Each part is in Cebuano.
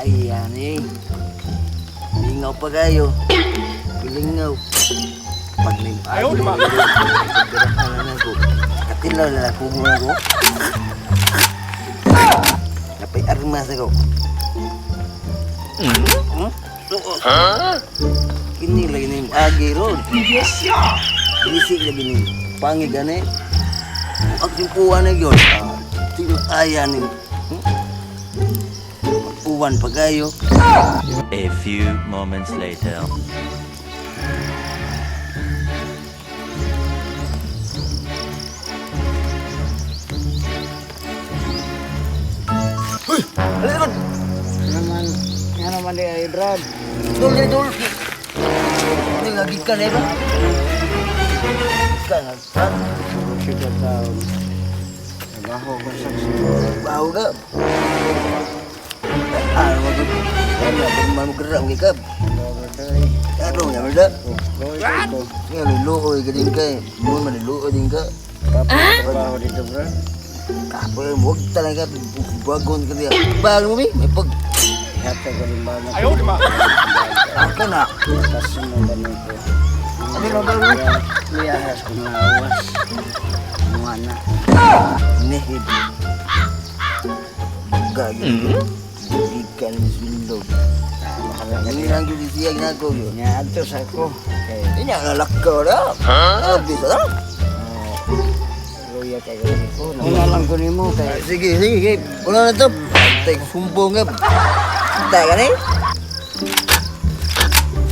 Ayan eh. Lingaw pa kayo. Pilingaw. Pag Ayaw, di ba? Ko. Katilaw na lang kumo na ko. Napay armas ako. Hmm? Suot. Kini lagi ni agi ron. Bisik lagi ni pangi gani. Ang simpuan na yun. Sino aya ni? Uwan pa kayo. A few moments later. Ano ron? Naman, nga naman di ay Brad. Dul, dul, dul. Hindi nga gikan eh ba? Gikan nga. Ha? Sugar town. Trabaho ko sa Baho ka. Ah, wag. Ano, kung gerak mo ka. Ano nga ba? Nga luoy ka din kay. Mo man luoy din ka. Trabaho dito, Brad. Kapoy mo wag talaga bagon ka diya. Bago mo bi, may pag Hatag ko rin ba na Ayaw, di ba? ka na. kasunod ba nito? Ano na ba mo? Liyahas ko mga awas. Mga anak. Nihid. Gagi. Gikan sulog. Ang lang gyud siya ginako yun. Nga adto sa ko. Kay Inya nga lakaw na. Abis na. luya kay ko. Una lang ko nimo kay Sige, sige, sige. Una na to. Tay sumbong nga. Tay ka ni?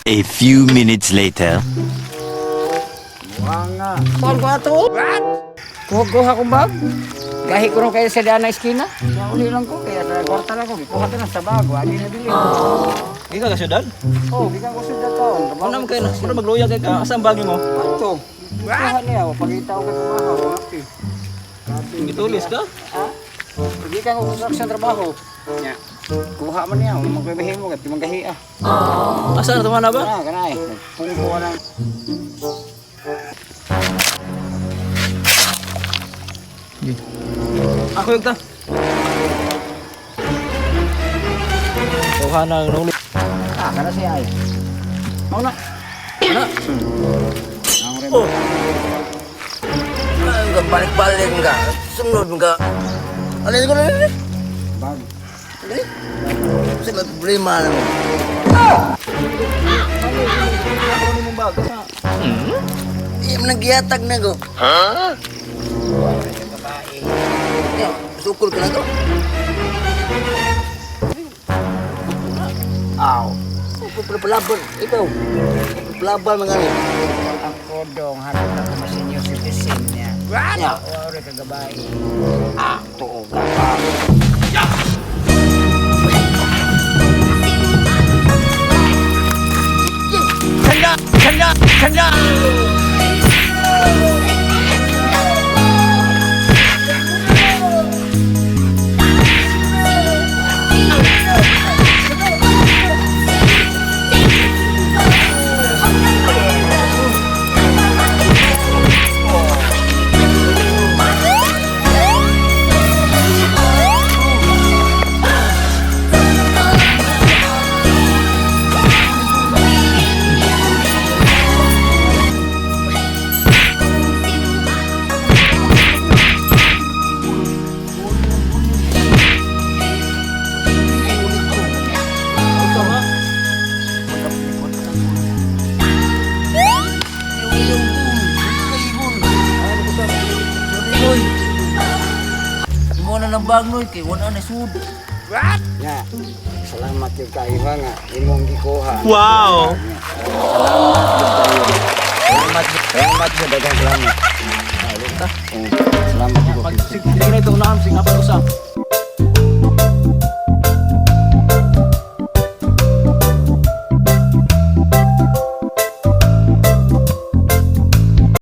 A few minutes later. Wanga. Saan ko ato? What? Kuha-kuha kong bag. Gahi ko rin kayo sa daan na iskina. Kaya uli lang ko. Kaya sa kwarta lang ko. Gikuha ko na sa bago. Agi na bili. Ikaw ka syudad? Oh, gikan ko sa taon. Ano naman kayo? Ano magluya kay ka? Asa ang bagyo mo? Ato. Kuha niya. Pagita ko kay kumaha. Gitulis ka? Ha? Gikan ko sa trabaho. Nya. Kuha man niya. Magbebehin mo. Kaya magahi ah. Asa na tumana ba? Kana, kana eh. Pungko lang. Ako yung ta. Kuha na ang nuli. Ah, kana siya ay. Mau na. Ana. Ang rin. Oh, Ay, ka balik-balik ka. Sunod ka. Ano yun ko na yun? Bag. Ano yun? Sa may problema na mo. ako ni mong bag. Asa? Iya, man naggihatag na ko. Babae. Ya, sukol ka na ko. Aw. Sukol pala palaban. Ikaw. Palaban mga ni. Ako dong, hapit ako mas senior citizen niya. Ya. Wala ka gabay. Ah, tuo ka pa. Mo na ng bag noy kay wala na sud. Nga, salamat yung kayo nga. Imong gikuha. Wow! Salamat yung kayo. Salamat. Salamat yung daghang salamat. Ayun ta. Oh, salamat yung Pag sige na ito unahan, sige nga pa usa.